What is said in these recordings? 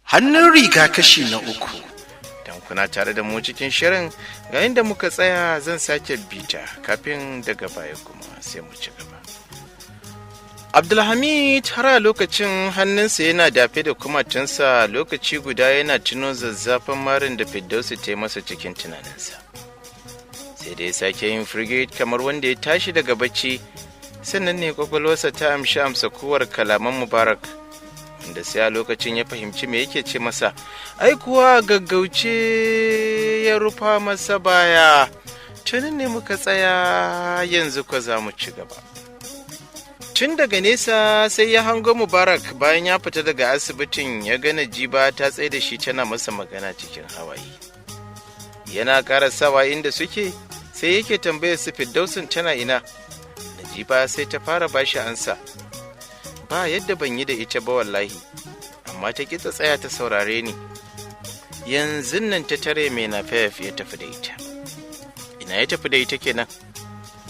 Hannun riga kashi na uku. Don kuna tare da mu cikin shirin, ga inda muka tsaya, zan sake bita kafin daga baya kuma sai mu ci gaba. Abdulhamid har a lokacin hannunsa yana dafe da kumatunsa, lokaci guda yana tuno zazzafan marin da Firdausu ta yi masa cikin tunaninsa. Sai da ya sake yin firgit kamar wanda ya tashi daga bacci, sannan ne kwakwalwarsa ta amshi amsa kowar kalaman Mubarak, wanda sai a lokacin ya fahimci me yake ce masa. Ai kuwa gaggauce ya rufa masa baya. Tunin ne muka tsaya, yanzu ko za mu ci gaba. Tun daga nesa sai ya hango Mubarak bayan ya fita daga asibitin, ya ga Najiba ta tsaye da shi tana masa magana cikin hawaye. Yana karasawa inda suke, sai yake tambayar su Firdausin tana ina. Najiba sai ta fara bashi ansa: "Ba yadda ban yi da ita ba wallahi, amma ta ƙi ta tsaya ta saurare ni. Yanzu nan ta tare mai Nafef ya tafi da ita." "Ina ya tafi da ita kenan?"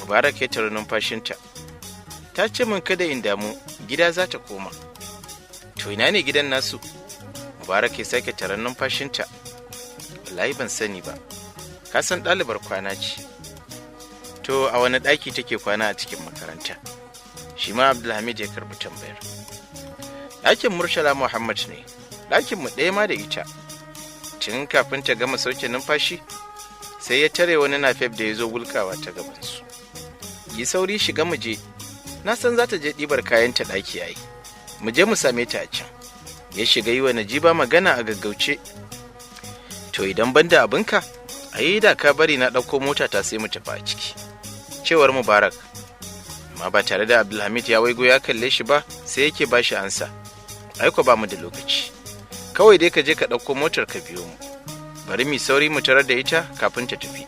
Mubarak ya tare numfashinta. "Ta ce min kada in damu, gida za ta koma." "To, ina ne gidan nasu?" Mubarak ya sake taron numfashinta. "Wallahi ban sani ba, ka san ɗalibar kwana ce." "To, a wani ɗaki take kwana a cikin makaranta?" Shi ma Abdulhamid ya karɓi tambayar. "Ɗakin Murtala Muhammad ne, ɗakin mu ɗaya ma da ita." Tun kafin ta gama sauke numfashi, sai ya tare wani Nafef da ya zo wulkawa ta gabansu. "Yi sauri shiga mu je, na san za ta je ɗibar kayan ta ɗaki yayi, mu je mu same ta a can." Ya shiga yi wa Najiba magana a gaggauce. "To, idan banda abinka, a yi da ka bari na ɗauko mota ta, sai mu tafi a ciki," cewar Mubarak. Amma ba tare da Abdulhamid ya waigo ya kalle shi ba, sai yake ba shi ansa: "Aiko ba mu da lokaci, kawai dai ka je ka ɗauko motar ka biyo mu. Bari mu sauri mu tarar da ita kafin ta tafi."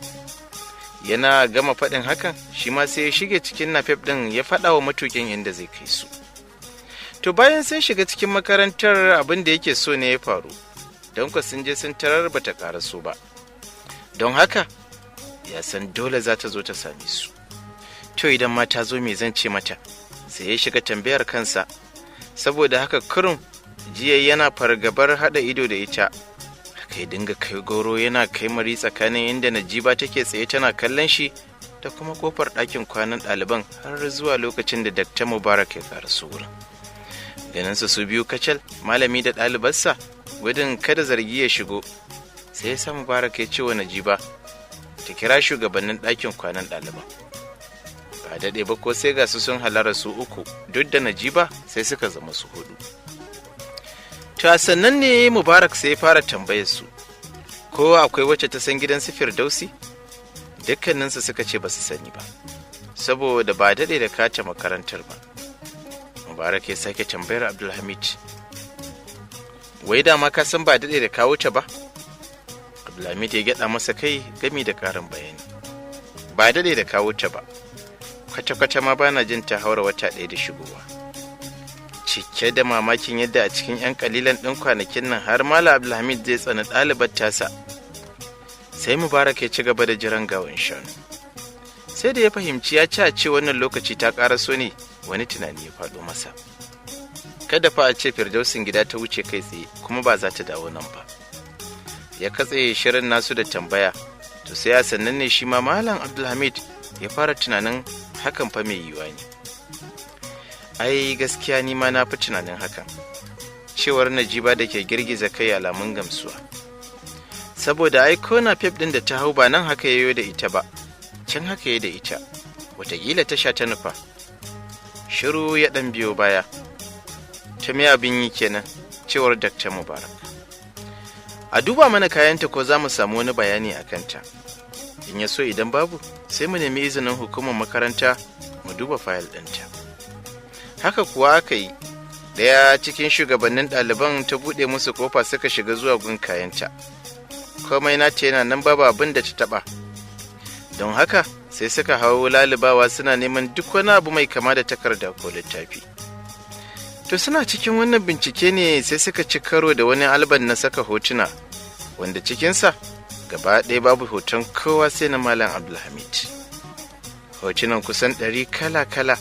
Yana gama faɗin hakan, shi ma sai ya shige cikin Nafef ɗin, ya faɗa wa matukin inda zai kai su. To, bayan sun shiga cikin makarantar, abin da yake so ne ya faru, don ku sun je sun tarar bata karaso ba. Don haka ya san dole za ta zo ta same su. "To, idan ma ta zo, me zan ce mata?" sai ya shiga tambayar kansa. Saboda haka kurum jiya yana fargabar haɗa ido da ita. Haka ya dinga kai goro yana kai mari tsakanin inda Najiba take tsaye tana kallon shi da kuma kofar ɗakin kwanan ɗaliban, har zuwa lokacin da Dakta Mubarak ya karaso wurin. Ganin su su biyu kacal, malami da ɗalibarsa, gudun kada zargi ya shigo, sai ya sa Mubarak ya ce wa Najiba ta kira shugabannin ɗakin kwanan ɗaliban. Ba daɗe ba ko sai ga su sun halara su uku, duk da Najiba sai suka zama su hudu. To, a sannan ne Mubarak sai ya fara tambayar su ko akwai wacce ta san gidan su Firdausi. Dukkaninsu suka ce ba su sani ba, saboda ba daɗe da kace makarantar ba. Mubarak ya sake tambayar Abdulhamid: "Wai dama ka san ba daɗe da kawo ta ba?" Abdulhamid ya gyaɗa masa kai gami da ƙarin bayani: "Ba daɗe da kawo ta ba, kwata-kwata ma bana jin ta haura wata ɗaya da shigowa." Cike da mamakin yadda a cikin 'yan kalilan ɗin kwanakin nan har Malam Abdulhamid zai tsani ɗalibar tasa, sai Mubarak ya ci gaba da jiran gawan shanu. Sai da ya fahimci ya ci a ce wannan lokaci ta ƙaraso ne, wani tunani ya faɗo masa: kada fa a ce Firdausin gida ta wuce kai tsaye kuma ba za ta dawo nan ba. Ya katse shirin nasu da tambaya. To, sai a sannan ne shi ma Malam Abdulhamid ya fara tunanin hakan fa mai yiwuwa ne. "Ai gaskiya ni ma na fi tunanin hakan," cewar Najiba da ke girgiza kai alamun gamsuwa, "saboda ai ko Nafef ɗin da ta hau ba nan haka yayo da ita ba, can haka yayi da ita. Wataƙila tasha ta nufa." Shiru ya ɗan biyo baya. "Ta me abin yi kenan?" cewar Dr. Mubarak. "A duba mana kayanta ko za mu samu wani bayani a kanta. In ya so, idan babu, sai mu nemi izinin hukumar makaranta mu duba fayil ɗinta." Haka kuwa aka yi. Ɗaya cikin shugabannin ɗaliban ta buɗe musu kofa suka shiga zuwa gun kayanta. Komai nata yana nan, babu abin da ta taɓa. Don haka sai suka hau lalubawa suna neman duk wani abu mai kama da takarda ko littafi. To, suna cikin wannan bincike ne sai suka ci karo da wani album na saka hotuna, wanda cikinsa gaba ɗaya babu hoton kowa sai na Malam Abdulhamid. Hotunan kusan 100 kala-kala.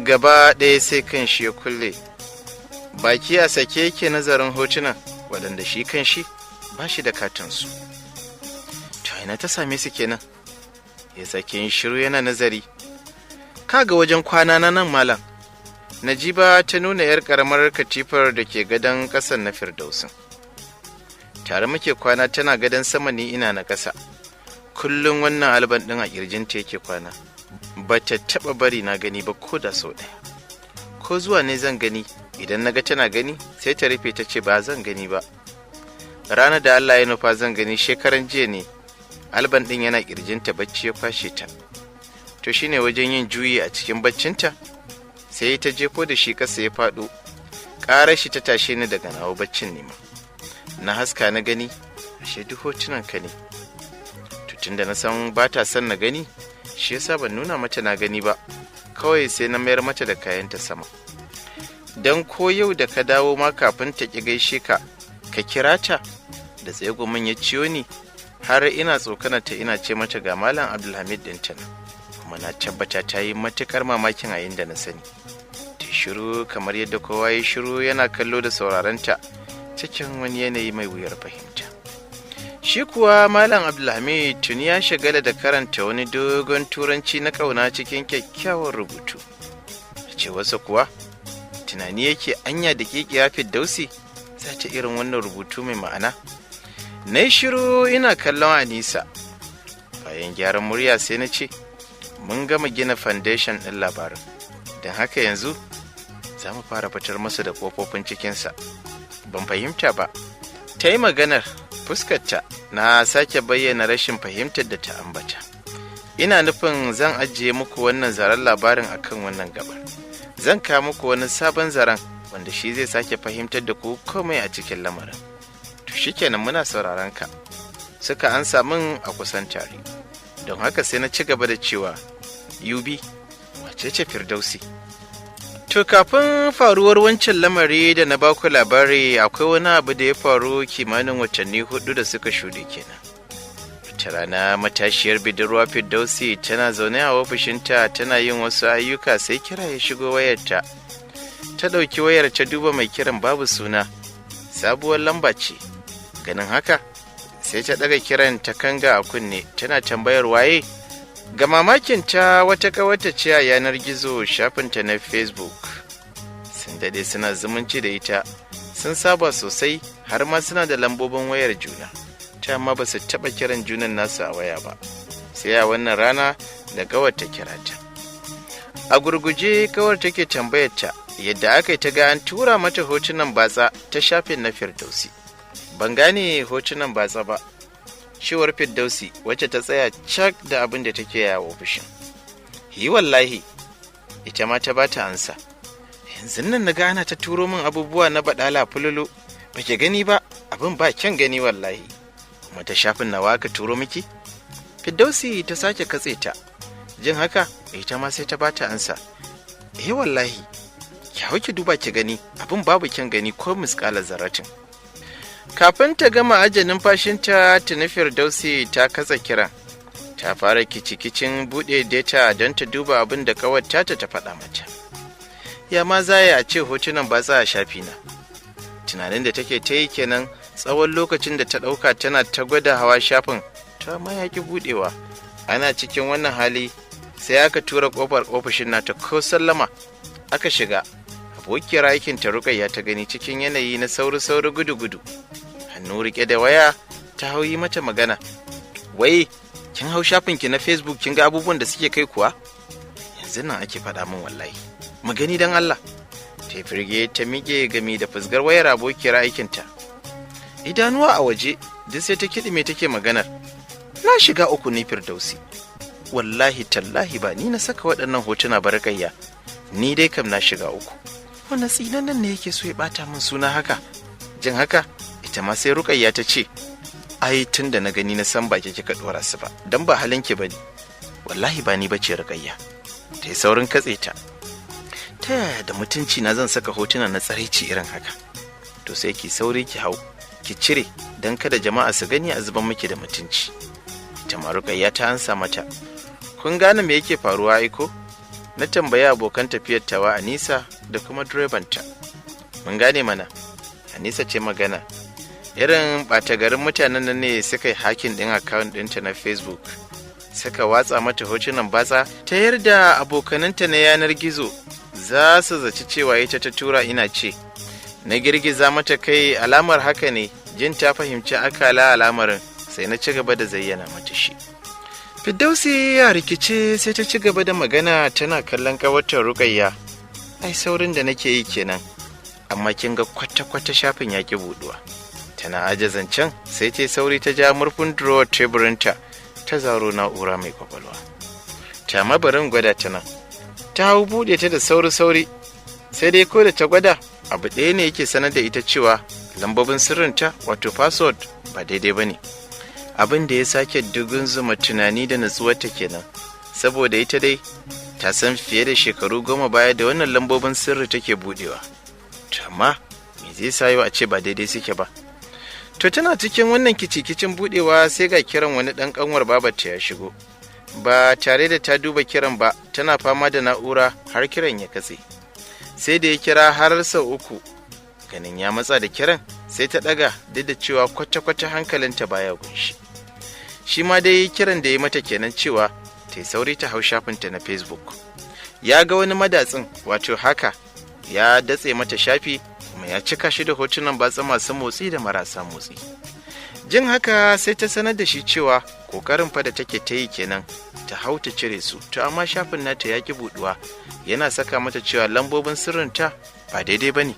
Gaba ɗaya sai kan shi ya kulle. Baki a sake yake nazarin hotunan waɗanda shi kan shi ba shi da katinsu. To ina ta same su kenan? Ya sake yin shiru yana nazari. Kaga wajen kwana na nan, malam. Najiba ta nuna 'yar karamar katifar da ke gadon ƙasan na Firdausin. Tare muke kwana, tana gadon sama, ni ina na ƙasa. Kullum wannan album ɗin a ƙirjinta yake kwana. Ba ta taɓa bari na gani ba ko da sau ɗaya. Ko zuwa ne zan gani, idan na ga tana gani sai ta rufe ta ce ba zan gani ba. Ranar da Allah ya nufa zan gani shekaran jiya ne, album ɗin yana ƙirjinta bacci ya kwashe ta. To shine wajen yin juyi a cikin baccinta, sai ta jefo da shi ƙasa ya faɗo. Ƙarar shi ta tashe ni daga nawa baccin nema. Na haska na gani, ashe duk hotunan ka ne. To tunda na san ba ta son na gani, shi yasa ban nuna mata na gani ba. Kawai sai na mayar mata da kayanta sama. Don ko yau da ka dawo ma kafin ta ƙi gaishe ka, ka kira ta da tsegumin ya ciyo ni har ina tsokanar ta ina ce mata ga Malam Abdulhamid ɗinta nan. Kuma na tabbata ta yi matuƙar mamakin a inda na sani. Ta shiru kamar yadda kowa ya shiru yana kallo da sauraron ta cikin wani yanayi mai wuyar fahimta. Shi kuwa Malam Abdulhamid tuni ya shagala da karanta wani dogon turanci na ƙauna cikin kyakkyawan rubutu. A cewarsa kuwa, tunani yake anya da ƙiƙiya Firdausi za ta irin wannan rubutu mai ma'ana. Na yi shiru ina kallon Anisa. Bayan gyaran murya sai na ce, mun gama gina foundation ɗin labarin, don haka yanzu za mu fara fitar masa da ƙofofin cikinsa. Ban fahimta ba. Ta yi maganar, fuskarta na sake bayyana rashin fahimtar da ta ambata. Ina nufin zan ajiye muku wannan zaren labarin akan wannan gabar. Zan kawo muku wani sabon zaren wanda shi zai sake fahimtar da ku komai a cikin lamarin. To shikenan, muna sauraron ka. Suka ansa min a kusan tare. Don haka sai na ci gaba da cewa, Yubi, wace ce Firdausi? To kafin faruwar wancan lamari da na baku labari, akwai wani abu da ya faru kimanin watanni 4 da suka shuɗe kenan. Wata rana matashiyar budurwa Firdausi tana zaune a ofishinta tana yin wasu ayyuka, sai kira ya shigo wayarta. Ta ɗauki wayar ta duba mai kiran, babu suna, sabuwar lamba ce. Ganin haka, sai ta ɗaga kiran ta kanga a kunne tana tambayar waye. Ga mamakinta, wata ƙawarta ce a yanar gizo, shafinta na Facebook. Sun daɗe suna zumunci da ita, sun saba sosai, har ma suna da lambobin wayar juna. Ta amma ba su taɓa kiran junan nasu a waya ba. Sai a wannan rana da ƙawar ta kira ta. A gurguje ƙawar take tambayar ta yadda aka yi ta ga an tura mata hotunan batsa ta shafin na Firdausi. Ban gane hotunan batsa ba. Cewar Firdausi, wacce ta tsaya cak da abin da take a ofishin. Yi wallahi, ita ma ta bata ansa. Yanzu nan na ga ana ta turo min abubuwa na baɗala fululu, ba ke gani ba, abin ba kyan gani wallahi. Kuma ta shafin nawa aka turo miki? Firdausi ta sake katse ta. Jin haka, ita ma sai ta bata ansa. Eh wallahi, ki hau ki duba ki gani, abin babu kyan gani ko miskalar zarratin. Kafin ta gama aje numfashinta, tuni Firdausi ta katsa kiran. Ta fara kicikicin buɗe data don ta duba abin da ƙawar tata ta faɗa mata. Ya ma za a ce hotunan batsa a shafi na? Tunanin da take ta yi kenan tsawon lokacin da ta ɗauka tana ta gwada hawa shafin, ta ma ya ki buɗewa. Ana cikin wannan hali sai aka tura ƙofar ofishin nata ko sallama aka shiga. Abokiyar aikin ta Rukayya ta gani cikin yanayi na sauri-sauri, gudu-gudu. Hannu rike da waya ta hau yi mata magana. Wai, kin hau shafinki na Facebook kin ga abubuwan da suke kai kuwa? Yanzu nan ake faɗa min wallahi. Mu gani don Allah. Ta firge ta miƙe gami da fusgar wayar abokiyar aikinta. Idanuwa a waje, duk sai ta kiɗime take maganar. Na shiga uku ni Firdausi. Wallahi tallahi ba ni na saka waɗannan hotuna ba, Rukayya. Ni dai kam na shiga uku. Wannan tsinannen ne yake so ya ɓata min suna haka? Jin haka, ita ma sai Rukayya ta ce, ai tun da na gani na san ba ke kika ɗora su ba, don ba halinki ba ne. Wallahi ba ni bace, Rukayya. Ta yi saurin katse ta. Ta yaya da mutunci na zan saka hotuna na tsaraici irin haka? To sai ki sauri ki hau, ki cire don kada jama'a su gani a zuban miki da mutunci. Ita ma Rukayya ta ansa mata. Kun gane me yake faruwa aiko? Na tambayi abokan tafiyar tawa Anisa da kuma direbanta. Mun gane mana. Anisa ce magana. Irin ɓata garin mutanen nan ne suka yi hakin ɗin akawun ɗinta na Facebook. Suka watsa mata hotunan batsa ta yarda abokananta na yanar gizo za su zaci cewa ita ta tura ina ce. Na girgiza mata kai alamar haka ne, jin ta fahimci akala alamarin sai na ci gaba da zayyana mata shi. Firdausi ya rikice sai ta ci gaba da magana tana kallon kawarta Rukayya. Ai saurin da nake yi kenan, amma kin ga kwata-kwata shafin ya ki buduwa. Tana aje zancen sai ta sauri ta ja murfin drawer teburinta ta zaro na'ura mai kwakwalwa. Ta mabarin gwada ta nan. Ta hau buɗe ta da sauri-sauri, sai dai ko da ta gwada abu ɗaya ne yake sanar da ita cewa lambobin sirrinta wato password ba daidai ba ne. Abin da ya sake dugunzuma tunani da natsuwarta kenan, saboda ita dai ta san fiye da shekaru 10 baya da wannan lambobin sirri take budewa. To amma me zai sa yau a ce ba daidai suke ba? To tana cikin wannan kicikicin budewa sai ga kiran wani dan kanwar babarta ya shigo. Ba tare da ta duba kiran ba, tana fama da na'ura har kiran ya katse. Sai da ya kira har sau 3, ganin ya matsa da kiran sai ta daga, duk da cewa kwata-kwata hankalinta baya gunshi. Shi ma dai kiran da ya mata kenan cewa ta yi sauri ta hau shafinta na Facebook. Ya ga wani madatsin wato haka ya datse mata shafi kuma ya cika shi da hotunan batsa masu motsi da marasa motsi. Jin haka sai ta sanar da shi cewa kokarin fa da take ta yi kenan ta hau ta cire su, to amma shafin nata ya ki buduwa, yana saka mata cewa lambobin sirrinta ba daidai ba ne.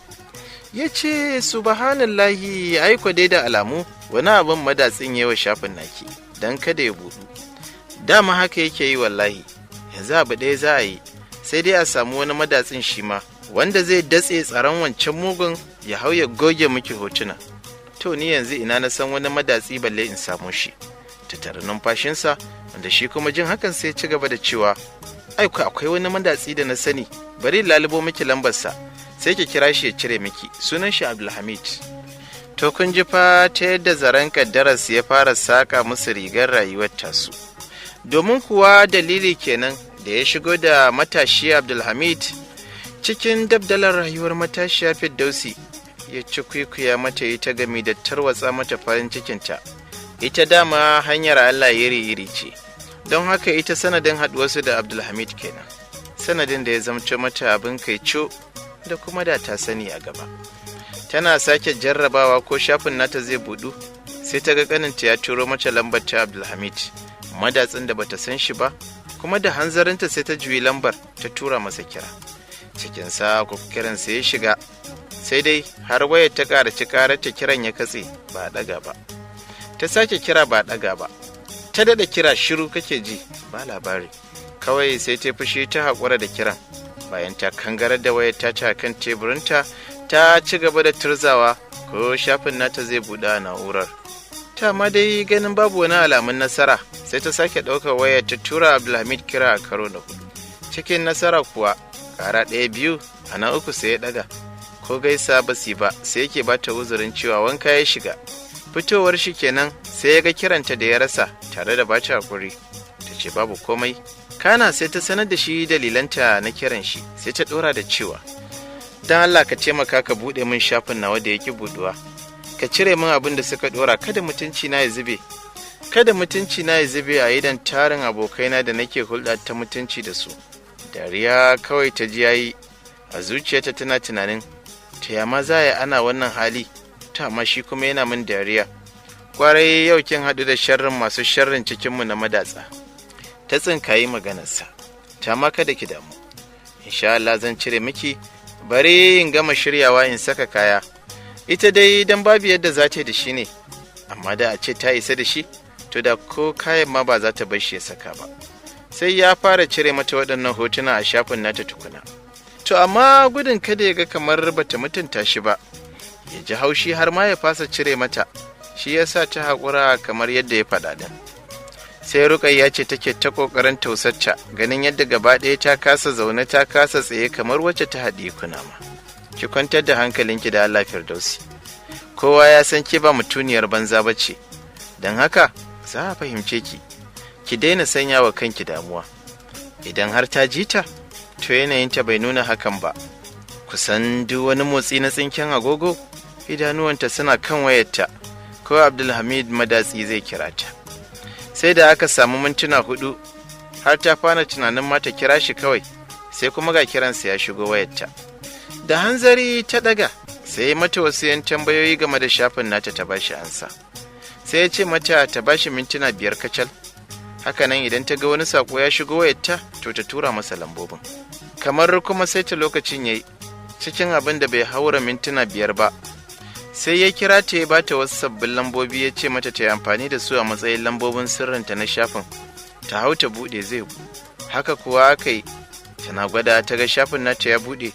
Ya ce subhanallahi, aiko dai da alamu wani abin madatsin yawa shafin naki don kada ya budu. Dama haka yake yi wallahi, yanzu abu ɗaya za a yi, sai dai a samu wani madatsin shi ma wanda zai datse tsaron wancan mugun ya hau ya goge miki hotuna. To ni yanzu ina na san wani madatsi balle in samu shi. Ta tare numfashinsa, wanda shi kuma jin hakan sai ci gaba da cewa aiko akwai wani madatsi da na sani, bari lalubo miki lambarsa sai ki kira shi ya cire miki, sunan shi Abdulhamid. To kun ji fa ta yadda zaren kaddararsu ya fara saka musu rigar rayuwar tasu. Domin kuwa dalili kenan da ya shigo da matashi Abdulhamid cikin dabdalar rayuwar matashiya Firdausi, ya ci kwikwiya mata ita gami da tarwatsa mata farin cikinta. Ita dama hanyar Allah iri-iri ce, don haka ita sanadin haɗuwarsu da Abdulhamid kenan, sanadin da ya zamto mata abin kaico da kuma da ta sani a gaba. Tana sake jarrabawa ko shafin nata zai budu, sai ta ga kaninta ya turo mata lambar ta Abdulhamid, madatsin da bata san shi ba, kuma da hanzarinta sai ta juyi lambar ta tura masa kira. Cikin sa kiran sai ya shiga, sai dai har wayar ta karaci karata kiran ya katse ba a daga ba. Ta sake kira ba a daga ba. Ta dada kira shiru kake ji ba labari. Kawai sai ta fushi ta haƙura da kiran. Bayan ta kangarar da wayar ta ci kan teburinta, ta ci gaba da turzawa ko shafin nata zai buɗe a na'urar. Ta ma dai ganin babu wani alamun nasara, sai ta sake ɗaukar wayar ta tura Abdulhamid kira a karo na 4. Cikin nasara kuwa ƙara 1 2 a na 3 sai ya ɗaga. Ko gaisa basi ba, sai yake ba ta uzurin cewa wanka ya shiga. Fitowar shi kenan sai ya ga kiranta da ya rasa tare da bata hakuri. Ta ce babu komai. Kana sai ta sanar da shi dalilanta na kiran shi, sai ta ɗora da cewa don Allah ka taimaka ka buɗe min shafin nawa da yake buɗuwa. Ka cire min abin da suka ɗora, kada mutunci na ya zube. Kada mutunci na ya zube a idan tarin abokaina da nake hulɗa ta mutunci da su. Dariya kawai ta ji yayi, a zuciyarta tana tunanin ta yama za ya ana wannan hali, ta amma shi kuma yana min dariya. Kwarai yau kin haɗu da sharrin masu sharrin cikinmu na madatsa. Ta tsinkayi maganarsa, ta ma kada ki damu. Insha Allah zan cire miki, bari in gama shiryawa in saka kaya. Ita dai dan babu yadda za ta yi da shi ne, amma da a ce ta isa da shi, to da ko kayan ma ba za ta bar shi ya saka ba. Sai ya fara cire mata waɗannan hotuna a shafin nata tukuna. To amma gudun kada ya ga kamar bata mutunta shi ba, ya ji haushi har ma ya fasa cire mata, shi ya sa ta haƙura kamar yadda ya faɗa ɗin. Sai Rukayya ce take ta ƙoƙarin tausarta, ganin yadda gaba ɗaya ta kasa zaune ta kasa tsaye kamar wacce ta haɗiye kunama. Ki kwantar da hankalinki da Allah Firdausi. Kowa ya san ke ba mutuniyar banza ba ce, don haka za a fahimce ki. Ki daina sanya wa kanki damuwa. Idan har ta ji ta, to yanayinta bai nuna hakan ba. Kusan duk wani motsi na tsinken agogo, idanuwanta suna kan wayarta, ko Abdulhamid Madatsi zai kira ta. Sai da aka samu mintuna 4 har ta fara tunanin mata kira shi kawai, sai kuma ga kiransa ya shigo wayarta. Da hanzari ta daga, sai mata wasu yan tambayoyi game da shafin nata, ta bashi ansa. Sai ya ce mata ta bashi mintuna 5 kacal. Hakanan idan ta ga wani sako ya shigo wayarta, to ta tura masa lambobin. Kamar kuma sai ta lokacin yayi, cikin abin da bai haura mintuna 5 ba, sai ya kira ta, ya bata wasu sabbin lambobi, ya ce mata ta yi amfani da su a matsayin lambobin sirrinta na shafin, ta hau ta buɗe zai. Haka kuwa aka yi. Tana gwada ta ga shafin nata ya buɗe,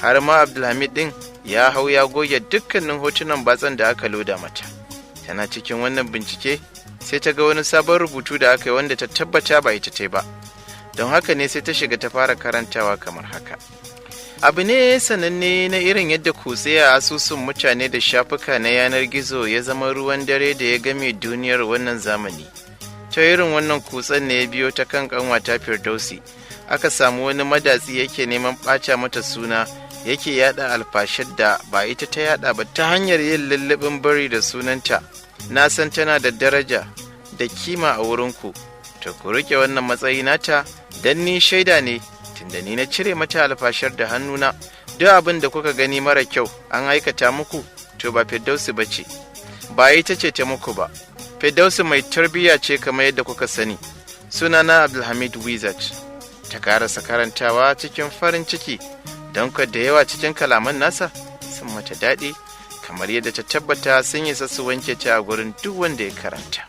har ma Abdulhamid ɗin ya hau ya goge dukkanin hotunan batsan da aka loda mata. Tana cikin wannan bincike sai ta ga wani sabon rubutu da aka yi wanda ta tabbata ba ita ta ba. Don haka ne sai ta shiga ta fara karantawa kamar haka: "Abu ne sananne na irin yadda kutse a asusun mutane da shafuka na yanar gizo ya zama ruwan dare da ya game duniyar wannan zamani. Ta irin wannan kutsen ne ya biyo ta kan kanwata Firdausi, aka samu wani madatsi yake neman ɓata mata suna, yake yada alfashar da ba ita ta yada ba ta hanyar yin lullubin bari da sunanta. Na san tana da daraja da kima a wurinku, to ku rike wannan matsayi nata, don ni shaida ne, tunda ni na cire mata alfashar da hannuna. Duk abin da kuka gani mara kyau an aikata muku, to ba Firdausi ba ce, ba ita ce ta muku ba. Firdausi mai tarbiyya ce kamar yadda kuka sani. Sunana Abdulhamid Wizard." Ta karasa karantawa cikin farin ciki, don da yawa cikin kalaman nasa sun mata daɗi, kamar yadda ta tabbata sun yi su wanke ta a gurin duk wanda ya karanta.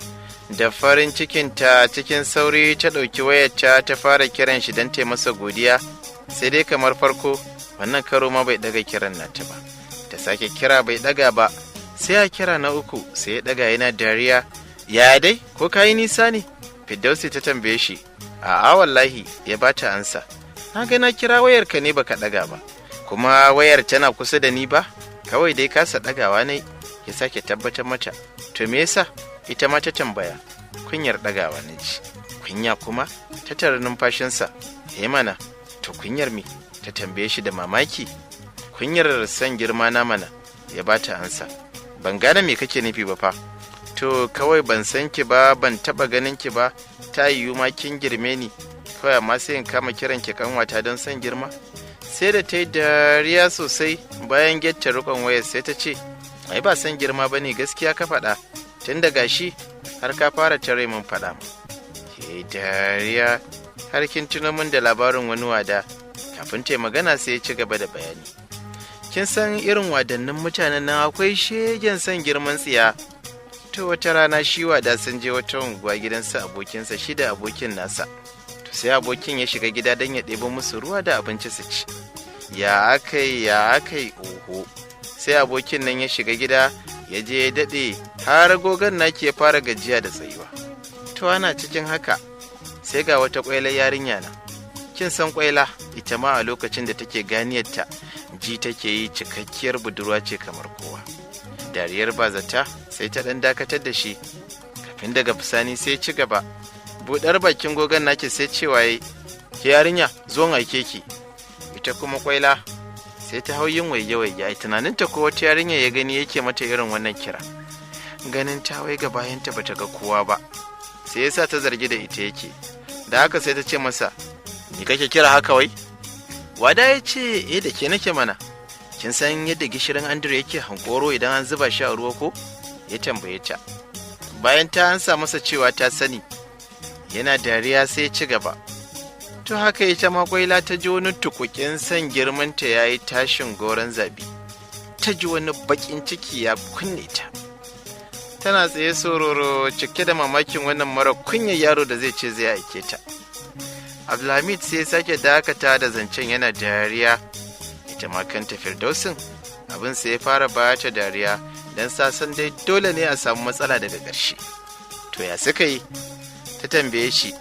Da farin cikinta, cikin sauri ta ɗauki wayarta ta fara kiran shi don ta masa godiya. Sai dai kamar farko, wannan karo ma bai ɗaga kiran nata ba. Ta sake kira, bai ɗaga ba. Sai a kira na uku sai ya ɗaga yana dariya. "Ya dai, ko kayi nisa ne?" Firdausi ta tambaye shi. "A'a wallahi," ya bata ansa. "Na ga na kira wayarka ne baka ɗaga ba, kuma wayar tana kusa da ni ba, kawai dai kasa ɗagawa ne," ya sake tabbatar mata. "To me yasa?" ita ma ta tambaya. "Kunyar ɗagawa na ji." "Kunya kuma?" Ta tara numfashinsa. "Eh mana." "To kunyar me?" ta tambaye shi da mamaki. "Kunyar san girma na mana," ya bata ansa. "Ban gane me kake nufi ba fa." "To kawai ban san ki ba, ban taba ganin ki ba, ta yiwu ma kin girme ni kawai, amma sai in kama kiran ki kanwata don son girma." Sai da ta yi dariya sosai. Bayan getta rikon wayar sai ta ce, "Ai ba son girma ba ne, gaskiya ka faɗa, tun da gashi har ka fara tare min faɗa mu." Ke dariya, "Har kin tuno min da labarin wani wada." Kafin ta magana sai ya ci gaba da bayani. "Kin san irin wadannin mutanen nan akwai shegen son girman tsiya. To wata rana shi wada sun je wata unguwa gidansa abokinsa, shi da abokin nasa. To sai abokin ya shiga gida don ya ɗebo musu ruwa da abinci su ci. Ya akai, ya akai, oho, sai abokin nan ya shiga gida ya je ya daɗe har gogon naki ya fara gajiya da tsayuwa. To ana cikin haka sai ga wata ƙwailar yarinya na. Kin san ƙwaila, ita ma a lokacin da take ganiyarta ji take yi cikakkiyar budurwa ce kamar kowa." Dariyar bazata sai ta ɗan dakatar da shi, kafin daga bisani sai ci gaba. Buɗar bakin gogon naki sai cewa yayi, "Ke yarinya, zuwan aike ki." Ita kuma ƙwaila sai ta hau yin waige-waige, ai tunaninta ko wata yarinya ya gani yake mata irin wannan kira. Ganin ta waiga bayanta bata ga kowa ba, sai yasa ta zargi da ita yake. Da haka sai ta ce masa, "Ni kake kira haka wai?" Wada ya ce, "Eh, da ke nake mana. Kin san yadda gishirin Andrew yake hankoro idan an zuba shi a ruwa ko?" ya tambaye ta. Bayan ta ansa masa cewa ta sani, yana dariya sai ya ci gaba. To haka ita ma kwaila ta ji wani tukukin son girmanta ya yi tashin goron zabi. Ta ji wani bakin ciki ya kunne ta. Tana tsaye sororo cike da mamakin wannan mara kunyar yaro da zai ce zai aike ta. Abdulhamid sai ya sake dakata da zancen yana dariya. Ita ma kanta Firdausin abin sai ya fara bata dariya, don sasan dai dole ne a samu matsala daga ƙarshe. "To ya suka yi?" ta tambaye shi,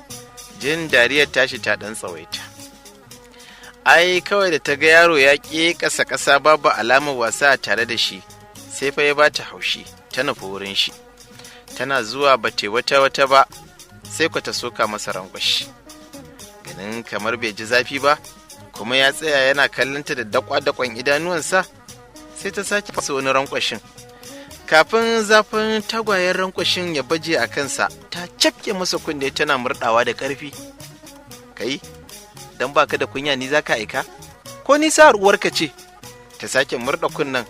jin dariyar tashi ta ɗan tsawaita. "Ai kawai da ta ga yaro ya ƙe ƙasa ƙasa, babu alamar wasa a tare da shi, sai fa ya bata haushi, ta nufi wurin shi. Tana zuwa ba ta wata wata ba, sai ku ta soka masa rangwashi. Ganin kamar bai ji zafi ba Kuma ya tsaya yana kallonta da dakwa-dakwan idanuwansa, sai ta sake fasa wani rankwashin. Kafin zafin tagwayen rankwashin ya baje a kansa, ta cafke masa kunne tana murɗawa da ƙarfi. "Kai, don baka da kunya ni zaka aika? Ko ni sa'ar uwarka ce?" Ta sake murɗa kunnen,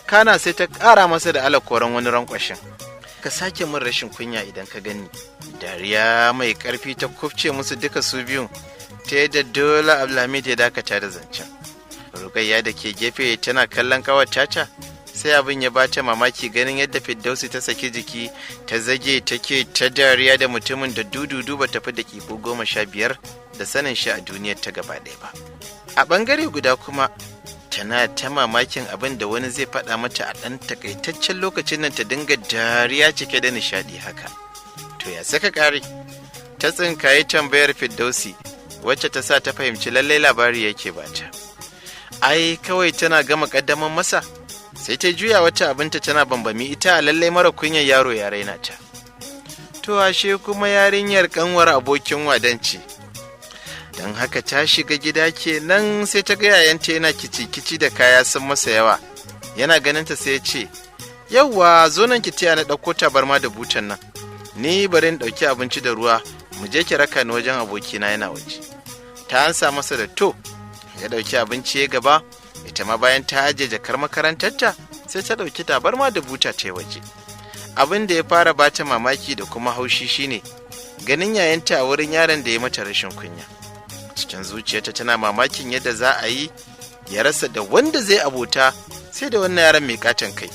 kana sai ta ƙara masa da alakoran wani rankwashin. "Ka sake min rashin kunya idan ka gani." Dariya mai ƙarfi ta kufce musu duka su biyun, ta yadda dole Abdulhamid ya dakata da zancen. Rukayya da ke gefe tana kallon kawar caca, sai abin ya bata mamaki ganin yadda Firdausi ta saki jiki ta zage take ta dariya da mutumin da dududu ba tafi daƙiƙu 15 da sanin shi a duniyar ta gaba ɗaya ba. A ɓangare guda kuma tana ta mamakin abin da wani zai faɗa mata a ɗan takaitaccen lokacin nan ta dinga dariya cike da nishaɗi haka. To, ya saka ƙare? Ta tsinkayi tambayar Firdausi, wacce ta sa ta fahimci lallai labari yake bata. Ai kawai tana gama ƙaddaman masa, sai ta juya wata abinta tana bambami ita a lallai mara kunyar yaro ya raina ta. To, ashe kuma yarinyar kanwar abokin wadanci. Don haka ta shiga gida kenan, sai ta ga yayanta yana kici-kici da kaya sun masa yawa. Yana ganin ta sai ya ce, "Yauwa, zo nan ki taya na ɗauko tabarma da butan nan. Ni bari in ɗauki abinci da ruwa, mu je ki raka ni wajen abokina, yana waje." Ta ansa masa da to. Ya ɗauki abinci ya gaba, ita ma bayan ta ajiye jakar makarantarta sai ta ɗauki tabarma da buta ta waje. Abin da ya fara bata mamaki da kuma haushi shine ganin yayanta a wurin yaron da ya mata rashin kunya. Cikin zuciyarta tana mamakin yadda za a yi ya rasa da wanda zai abota sai da wannan yaron mai katon kai.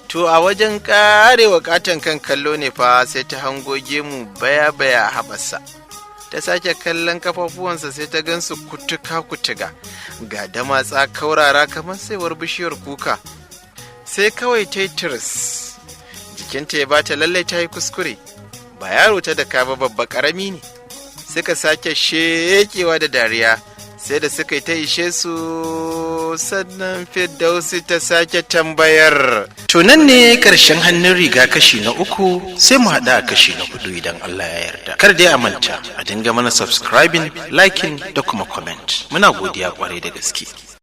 To, a wajen karewa katon kan kallo ne fa sai ta hango gemu baya baya a haɓarsa. Ta sake kallon kafafuwansa, sai ta gansu kutuka kutuga, ga damatsa kaurara kamar saiwar bishiyar kuka. Sai kawai ta yi tiris, jikinta ya bata lallai ta yi kuskure, ba yaro ta da ba, babba karami ne. Suka sake shekewa da dariya sai da suka yi ta ishe su, sannan Firdausi ta sake tambayar. To, nan ne ƙarshen Hannun Riga kashi na uku, sai mu haɗa a kashi na hudu idan Allah ya yarda. Kar dai a manta a dinga mana subscribing, liking da kuma comment. Muna godiya kwarai da gaske.